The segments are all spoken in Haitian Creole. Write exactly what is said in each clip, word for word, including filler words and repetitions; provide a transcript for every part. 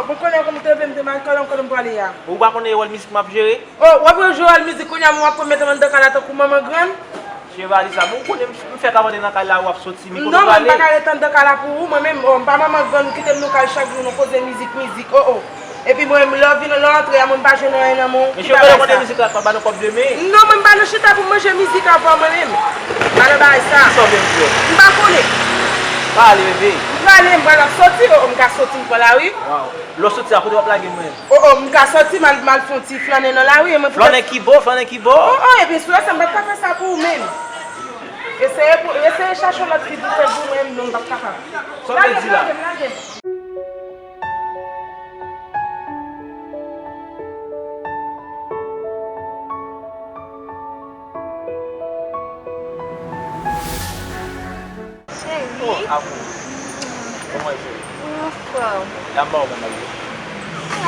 Ou konnen kòman m te leve, m te mal kòlè, m konnen m prale a. Ou pa konnen wòl mizik m ap jere? Oh, w ap jwe wòl mizik kounye a, men w ap mete m anndan kay la tankou manman grann? Cheri, pa di sa. Bon, ou konnen m, m fèk ap antre nan kay la, w ap soti, mi konnen w prale. Non, mwen pa ka ret anndan kay la pou ou, mwen menm, oh, m pa manman grann, ou kite m nan kay chak jou, nou koze mizik, mizik, oh, oh. Epi mwen, lè w vin, lè w antre a, mwen m pa jwenn anyen nan men w. Mesye, ou konnen mizik la, pa ba nou kòb demen. Non, mwen m pa nan chita pou m manje mizik avè w mwen menm. Pa nan bagay sa. Kisa w vle m di w? M pa konnen. Pale, bebe. M prale, m pral ap soti, oh, oh, m ka soti, m pran lari. Waw. Lè w soti a, kote w ap lage mwen? Oh, oh, m ka soti, m al, m al fè yon ti flannen nan lari, e mwen poutèt. Flannen ki bò, flannen ki bò? Oh, oh, epi sou sa, m p ap ka fè sa pou ou menm. Eseye pou, eseye chache yon lòt fi pou fè pou mwen, non, m p ap kapab. Sa w vle di la? Lage m, lage m, lage m. Cheri. Oh, amour. Kòman w ye, cheri? Mwen anfòm. E a m ba w manman yo.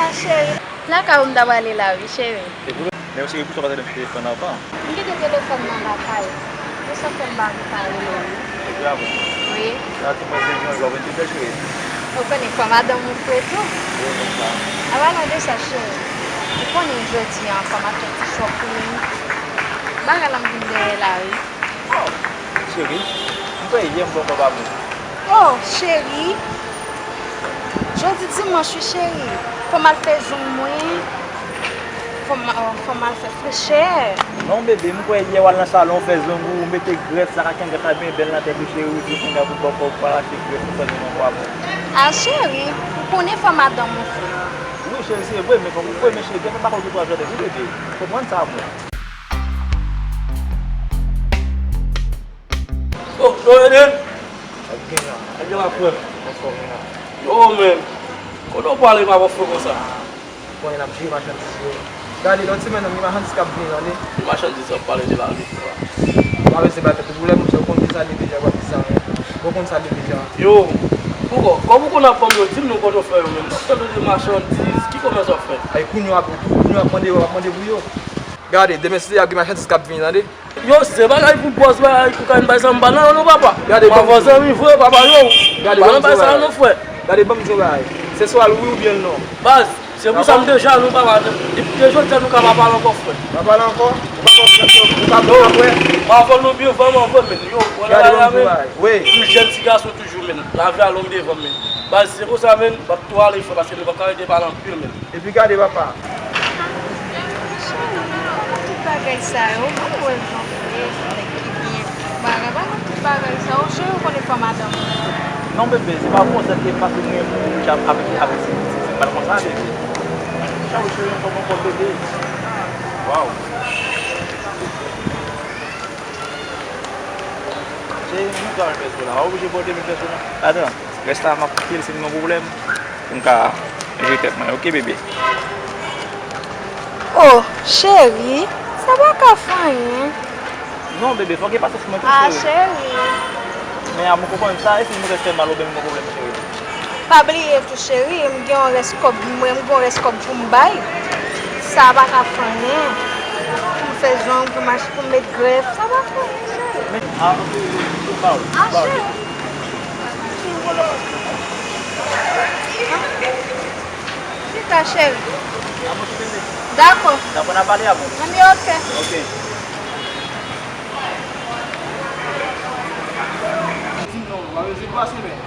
Ah, cheri. Lakay ou m ta prale la, wi, cheri. Se vre? Men cheri, poukisa w pa tande m sou telefòn avan? M kite telefòn nan lakay. Se sa k fè m pa anvi pale w. Se vre, amour? Wi. Sa di mwen bezwen w, w ap vin pi bèl, cheri. Ou konnen fò madanm ou fre tou. Wi, konsa. An palan de sa, cheri, ou konnen jodi a ankò m ap fè ti shopping. Bagay la m vin dèyè la, wi. Oh, cheri, m kwè yè m ba w kòb amour. Oh, cheri. Jodi dimanch wi, cheri. Fò m al fè zong mwen. Fò m, oh, fò m al fè frechè. Non, bebe, m kwè yè w al nan salon, w fè zong ou, ou mete grèf, sa ka kenbe grèf la byen bèl nan tèt ou, cheri, ou di w konn gade pou ba w kòb, pou al achte grèf, pou fè zong ankò amour. Ah, cheri, ou konnen fò madanm ou fre. Wi, cheri, se vre, men fòk ou fre, men cheri, grèf la pa kòb ki pral jwenn, wi, bebe. Konprann sa, amour. Oh, yo, Eden! Ap gen la. Ap gen la, frè. Anfòm, la. Yo, men. Kote w prale, papa, frè, konsa? Konnen n ap jere machandiz yo. Gade, nan ti men nan, gen machandiz k ap vini, tande. Ki machandiz w ap pale de la, li, frè? Pa bezwen bay tèt ou pwoblèm, ou konn kisa li deja, w ap di sa, men. Ou konn sa li deja. Yo, poukò, kòb ou konn ap ban m yo, di m non kote w fè yo, men. M ap tande de machandiz, ki komès w ap fè? Ay, kounye a, kounye a, w ap mande, w ap mande pou yo. Gade, demen si y ap gen machandiz k ap vini, tande. Yo, se bagay pou bòs, bagay kokayin, bagay sa, m pa nan yo non, papa. Gade, m avè w zanmi vre, papa, yo. Gade, pa nan bagay sa non, frè. Gade, ban m di w bagay. Se swa l wi oubyen l non. Baz, se pou sa m te jalou, papa. Depi jodi a, nou ka pa pale ankò, frè. Pa pale ankò? Ou pa konn ou ka bon apre? M avè w nou byen vrèman vre, men. Yo, wè nan bagay la, men. Wi. Tou jèn ti gason toujou, men. Lavi a long devan, men. Baz, se konsa, men. M ap tou ale, frè, paske nou pa ka rete pale anpil, men. Epi gade papa. Cheri, m pa konn tout bagay sa yo. Ban m wè jan w ye, nèg ki byen bagay. M pa konn tout bagay sa yo. Cheri, ou konnen fò madanm ou. Non, bebe, se pa pou yon sèl ke paske m renmen moun ki ap avèk, avèk se, se, se pa konsa, bebe. Cheri, cheri, yon fòm ankò, bebe. Waw. Cheri, nou ka mèt pèsonn la. W oblije pote mèt pèsonn la. Atann. Rès la, m ap kite l, si m gen yon pwoblèm, pou m ka jere tèt mwen, oke, bebe? Oh, cheri, sa pa ka fè anyen. Non, bebe, fòk gen pasyans pou mwen tou, cheri. Ah, cheri. Men, a, mwen konprann sa, e si m rete fè mal oubyen m gen pwoblèm, cheri? Pa bliye tou, cheri, m gen yon rès kòb, mwen, m gen yon rès kòb pou m bay. Sa pa ka fè anyen. Pou m fè zong, pou m achte, pou m met grèf, sa pa fè anyen, cheri. Men, a, oke, oke, oke, ba w, ba w. Ah, cheri. Chita, cheri. Dakò. Dakò, n a pale apre. Ann, oke. Oke.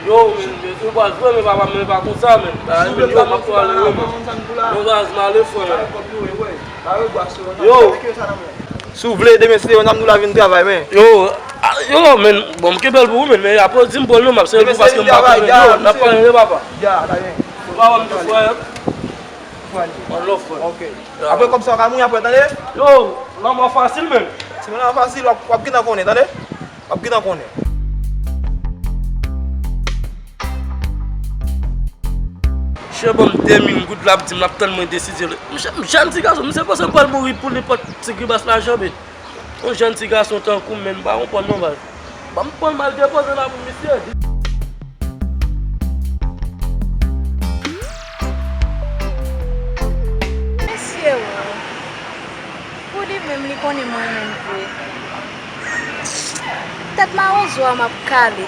Yo, men, men, se pa vre, men papa, men pa konsa, men. Yo, m ap pale, men. Yo, baz, m ale, frè. Yo. Si w vle, demen, si se yon nanm nou la vin travay, men. Yo, a, yo, men, bon, m kenbe l pou ou, men, men apre w di m bon non, m ap sere pou paske m pa konnen. Yo, n ap pale de papa. Ou pa wè m tou frè. One love, frè. Ok. Apre kòb sa w ka mouri apre, tande? Yo, lanmò fasil, men. Si lanmò fasil, w ap, w ap gentan konnen, tande? W ap gentan konnen. Chè ban m de mil goud la, ap di m l ap tann mwen desizyon. M jèn, m jèn ti gason, misye panse m pral mouri pou nenpòt ti gribas lajan, men. Yon jèn ti gason tankou m, men m pa konprann non, baz. Ban m pran l, m al depoze la pou misye. Mesye, o. Pou li menm, li konnen m renmen l vre. Tèt mawozo a m ap kale.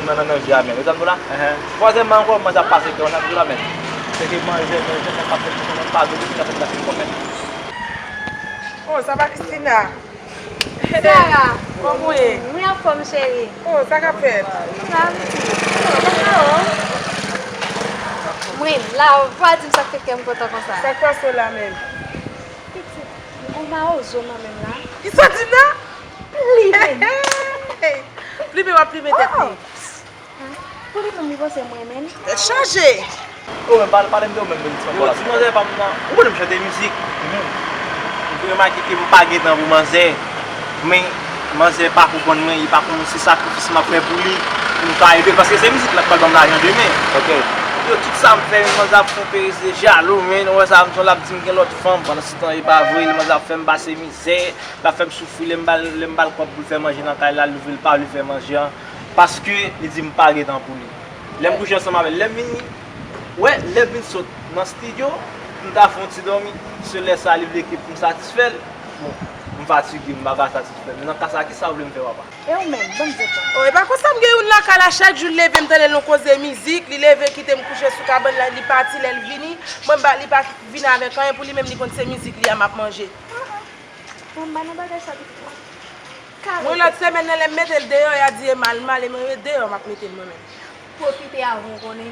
moun nan nan vi a, men. Ou sa m di w la? Twazèm an ankò, manzè ap pase kè w nan vi w la, men. Se ke manzè, manzè, sa k ap fèt, sa k ap fèt, sa k ap fèt, sa k ap fèt. Oh, sa pa Christina? Sara, kòman w ye? Mwen anfòm, cheri. Oh, sa k ap fèt? Sa, pitit. Mwen la, pa di m sa k fè kè m kontan konsa. Sa k pase w la menm? Pitit, m gon mawozo nan men m la. Ki soti nan? Plimen. Plimen, w ap plimen tèt li. Pou li menm, li panse m renmen l. Tèt chaje! Oh, men pale, pale m de ou menm, Benitman. Yo, ti manzè pa m nan. Ou konnen m chante mizik. Ou te remake ke m pa gen tan pou manzè. Men, manzè pa konprann mwen, li pa konn se sakrifis m ap fè pou li, pou m ka ede l, paske se mizik la k pral ban m lajan demen. Ok. Yo, tout sa m fè, men manzè ap fè m peze jalou, men, ou wè sa, m son l ap di m gen lòt fanm, pandan se tan, e pa vre, manzè ap fè m pase mizè, l ap fè m soufri, lè m ba l, lè m ba l kòb pou l fè manje nan kay la, li vle l pa vle fè manje an. Paske li di m pa gen tan pou li. Lè m kouche ansanm avè l, lè m vin, wè, lè m vin sot nan estidyo, pou m ta fè yon ti dòmi, se lè sa a li vle ke pou m satisfè l. Bon, m fatige, m pa ka satisfè l. Men nan ka sa a, kisa w vle m fè, papa? E ou menm, ban m di w. Oh, e pa konsa m gen youn lakay la, chak jou l leve, m tande l nan koze mizik, li leve kite m kouche sou kabann la, li pati, lè l vini, mwen m pa, li pa vini avèk anyen pou li menm, li konn se mizik li a m ap manje. Mwen m pa nan bagay sa, pitit mwen. Mwen, lòt semèn nan, lè m mete l deyò, y a di e mal, mal, e mwen, e deyò m ap mete l mwen menm. Pwofite avan w konnen.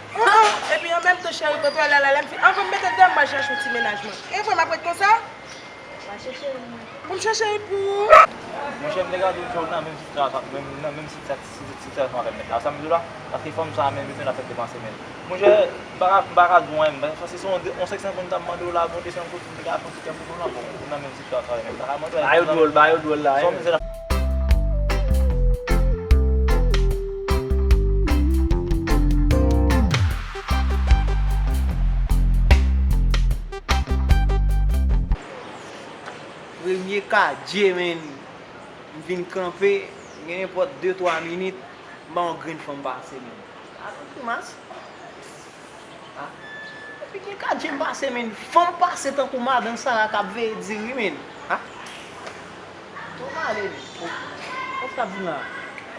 Epi an menm tan, cheri, kote w al la, lè m fin, anvan m mete l deyò, m pral chache yon ti mennaj mwen. E vre m ap ret konsa? Mache, cheri mwen. Pou m chache pou ou. Monchè, m te ka di w ke w nan menm sitiyasyon, menm, nan menm sitiyasyon avèk nèg la. Sa m di w la, paske fanm sa a menm, li fè n ap fè depanse menm. Monchè, m pa ka, m pa ka di w anyen, paske se yon de, yon senk san goud m t ap mande w la, bon, de san goud pou m te ka fè yon ti kè pou nou la, bon, ou nan menm sitiyasyon avèk nèg la. Ba yo dwòl, ba yo dwòl la, hein. Premye kadye, men, m vin kanpe, gen nenpòt de twa minit, m pa yon grenn fanm pase, men. Sa se grimas. Ah. Epi gen kadye m pase, men, fanm pase tankou madan Sara k ap veye diri, men. Ah. Tonbe ale, men. Oh. Kòman sa k ap vin la?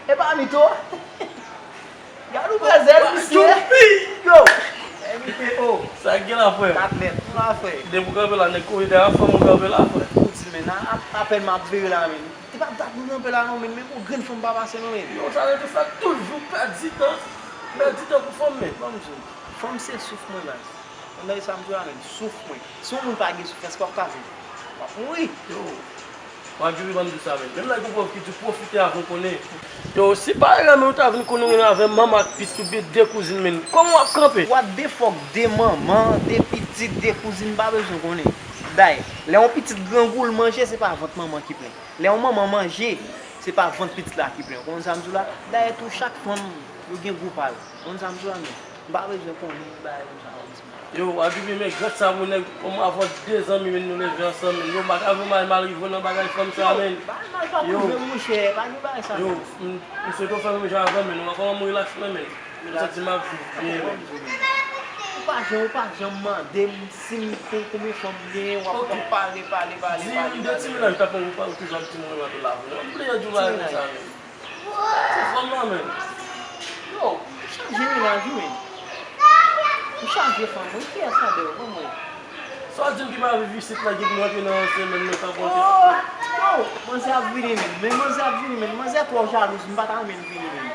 E pa Mito? Gad ou fè zèl, misye. Yo! Evite, oh. Sa k gen la, frè? Kat mèt. Ou la, frè? Depi w kanpe la, nèg kouri dèyè fanm ou kanpe la, frè. Ou di, men, a, a, apèn m ap vire la, men. E pa dat m kanpe la, non, men, men yon grenn fanm pa pase, non, men. Yo, sa rete sa, toujou pèdi tan. Pèdi tan pou fanm, men. Ban m di w, fanm se souf mwen, baz. Ou tande sa m di w la, men, souf mwen. Si yon moun pa gen souf, èske w ap ka viv? W ap mouri. Yo. Marguerite, ban m di w sa menm. Menm lè gen pwòf ki di w pwofite avan w konnen. Yo, si pa erè menm ou ta vin konnen w renmen avè m, manman ak pitit ou byen de kouzin menm. Kòman w ap kanpe? What the fuck, de manman, de pitit, Pitit de kouzin, m pa bezwen konnen. Dayè, lè yon pitit grangou, l manje, se pa vant manman ki plen. Lè yon manman manje, se pa vant pitit la ki plen. Ou konprann sa m di w la? Dayè tou, chak fanm, yo gen gou pa yo. Ou konprann sa m di w la, men? M pa bezwen konnen bagay konsa, w di m. Yo, Wadribi, men, grant sa pou nèg, kòman avè w de zanmi, men, nou leve ansanm, men. Yo, m pa ka viv mal, mal rive nan bagay fanm sa, men. Yo, bagay mal pa pwouve, monchè, pa gen bagay sa, yo, men. M, m swete w fè menm jan avè m, men. Ou wè kòman m rilaks, men, men. Ou santi m ap viv byen, men. Ou pa janm, ou pa janm mande m si m kon-, konbyen fanm m genyen, w ap, w ap pale, pale, pale, pale, pale. Di m de ti mennaj, ta pran ou pa, ou toujou ap di m ou renmen anpil avè w. M bliye di w bagay konsa, men. Ti fanm nan, men. Yo, ou chanje mennaj, wi, men. Ou chanje fanm, wi, kiyès sa, dèyè, ban mwen. Sa w di m ki pa viv isit la, ki pou rantre nan yon semèn, nou ta konte. Oh, yo, manzè ap vini, men. Men manzè ap vini, men. Manzè twò jalouz, m pa ta renmen l vini, men.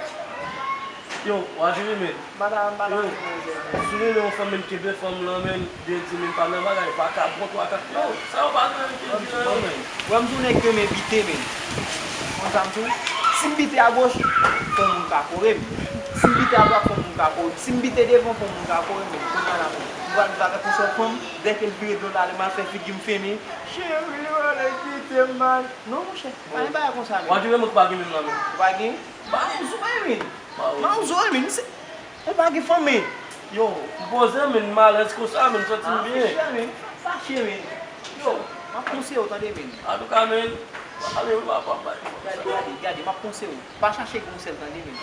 Yo, w a jere, men. M pa ta, m pa ta renmen manzè, men. Si w renmen yon fanm, men, kenbe fanm lan, men, byen di, men, pa nan bagay, pa kabwòt, ou a ka, yo, sa yo pa gen anyen ki di nan yo, men. Wè m tou nèg renmen bite, men. Konn sa m di w? Si m bite agoch, fò yon moun ka kore m. Si m bite adwat, fò yon moun ka kore m. Si m bite devan, fò yon moun ka kore m, men. Kounye a la, men. M pral viv avèk yon sèl fanm, dèke l vire do l ale, m al fè figi m femen. Cheri, w ale kite m, man. Non, monchè, pa gen bagay konsa, men. W a jere, men, ou pa gen menm nan, men. Ou pa gen? Mawzo, men. Mawzo, men, se, e pa gen fanmi. Yo, m poze, men, m alèz konsa, men, m santi m byen. Pa fache, men. Yo, m ap konseye w, tande, men. Antouka, men, ale, wi, pa, pa, pa. Gade, gade, gade, m ap konseye w. Pa chache gwo sèl, tande, men.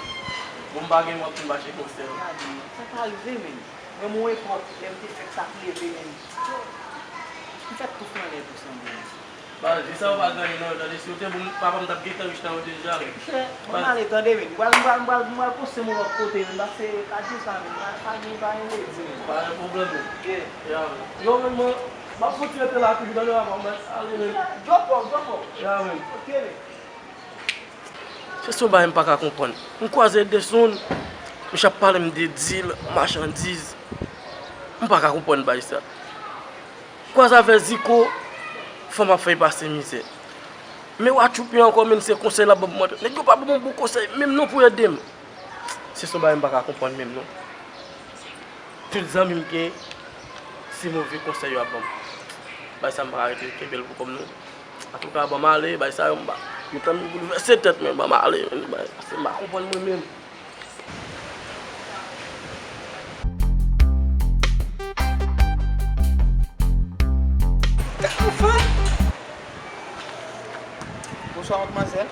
Bon, m pa gen, m ap vin mache gwo sèl. Gade, sa pa rive, men. Mwen, yon epòk, lè m te fèk sa k leve, men. M fèk tou flannen tou, sanble, men. Baz, vi sa yo pa gen anyen nan yo, tande, si yo te bon, papa m t ap gentan rich nan yo deja, men. Monchè, mwen ale tande, men. M pral, m pral, m pral, m pral poste m yon lòt kote, men, paske radio sa, men, pa, pa gen, pa gen redi, men. Pa gen pwoblèm, men. Yeah. Yeah, men. Yo, men, mwen, m ap fouti rete la toujou, tande, papa, mwen ale, men. Drop off, drop off. Yeah, men. Ok, men. Se son bagay m pa ka konprann. M kwaze Deson, misye ap pale m de dil, machandiz. M pa ka konprann bagay sa. Kwaze avè Ziko, fanm ap fè l pase mizè. Men Watchoupi ankò, men se konsèy l ap ban m. Nèg yo pa ban m bon konsèy, menm non pou ede m. Se son bagay m pa ka konprann menm non. Tout zanmi m gen, se move konsèy yo ap ban m. Bagay sa m pa ka rete kenbe l pou kò m non. Antouka, ban m ale, bagay sa yo m pa. Yo tann boulvèse tèt mwen, ban m ale, men, bagay, paske m pa konprann mwen menm. Gad yon fanm! Bonswa, madmwazèl.